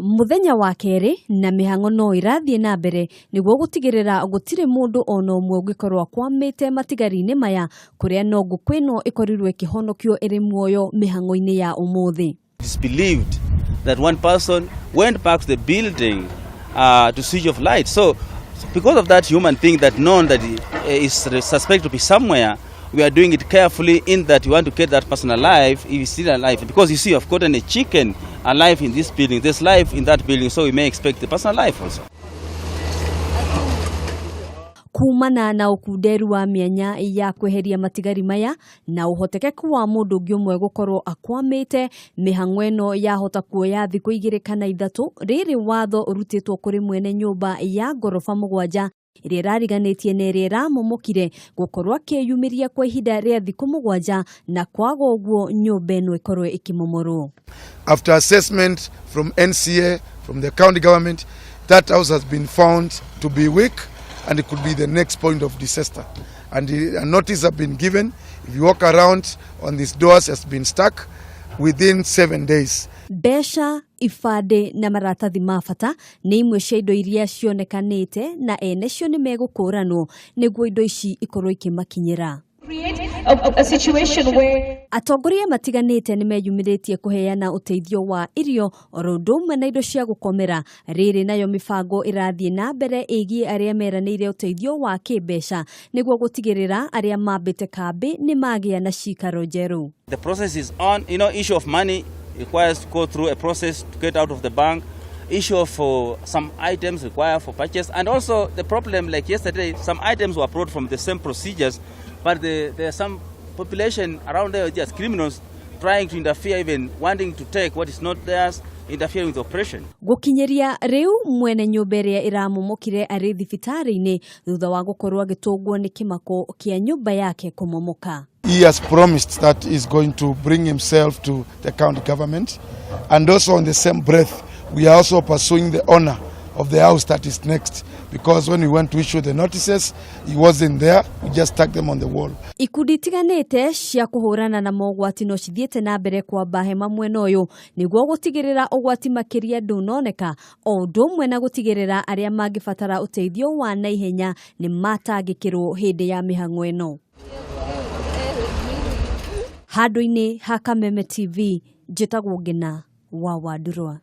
Mũthenya wa kerĩ na mĩhang'o no ĩrathiĩ na mbere nĩguo gũtigĩrĩra gũtirĩ mũndũ ona ũmwe ũngĩkorwo akwamĩte matigari-inĩ maya kũrĩa no ngũkũ ĩno ĩkorirwo ĩkĩhonokio ĩrĩ muoyo mĩhang'o-inĩ ya ũmũthĩ. It is believed that one person went back to the building to switch off light. So, because of that human being that known that he is suspected to be somewhere, we are doing it carefully in that we want to get that person alive if he's still alive. Because you see, I've gotten a chicken alive in this building. There's life in that building, so we may expect the person alive also. Kumana na ũkunderu wa mĩanya ya kweheria matigari maya na ũhotekeku wa mũndũ ũngĩ ũmwe gũkorwo akwamĩte, mĩhang'o ĩno yahota kuoya thikũ 2 kana 3. Rĩrĩ watho ũrutĩtwo kũrĩ mwene nyũmba ya ngoroba 7 ĩrĩa ĩrariganĩtie na ĩrĩa ĩramomokire gũkorwo akĩyumĩria kwa ihinda rĩa thikũ 7 na kwaga ũguo nyũmba ĩno ĩkorwo ĩkĩmomorwo. After assessment from NCA, from the county government, that house has been found to be weak and it could be the next point of disaster. And a notice has been given. If you walk around on these doors has been stuck within 7 days. Mbeca, ibandĩ na maratathi ma bata nĩ imwe cia indo iria cionekanĩte na ene cio nĩ megũkũranwo nĩguo indo ici ikorwo ikĩmakinyĩra. A situation where Atongoria matiganĩte nĩ meyumĩrĩtie kũheana ũteithio wa irio oro ũndũ ũmwe na indo cia gũkomera. Rĩrĩ nayo mĩbango ĩrathiĩ na mbere ĩgiĩ arĩa meranĩire ũteithio wa kĩmbeca nĩguo gũtigĩrĩra arĩa mambĩte kambĩ nĩ magĩa na cikaro njerũ. The process is on. Issue of money requires to go through a process to get out of the bank. Issue of some items required for purchase, and also the problem, like yesterday, some items were brought from the same procedures, but there are some population around there, just criminals trying to interfere, even wanting to take what is not theirs, interfering with the operation. Gũkinyĩria rĩu mwene nyũmba ĩrĩa ĩramomokire arĩ thibitarĩ-inĩ thutha wa gũkorwo agĩtũngwo nĩ kĩmako kĩa nyũmba yake kũmomoka. He has promised that he's going to bring himself to the county government, and also on the same breath we are also pursuing the owner of the house that is next, because when we went to issue the notices he wasn't there. We just stuck them on the wall. Ikundi itiganĩte cia kũhũrana na mogwati no cithiĩte na mbere kwamba hema mwena ũyũ nĩguo gũtigĩrĩra ũgwati makĩria ndũnoneka, o ũndũ ũmwe na gũtigĩrĩra arĩa mangĩbatara ũteithio wa naihenya nĩ matangĩkĩrwo hĩndĩ ya mĩhang'o ĩno. Handũ-inĩ ha Kameme TV, njĩtagwo Ngina wa Wandurwa.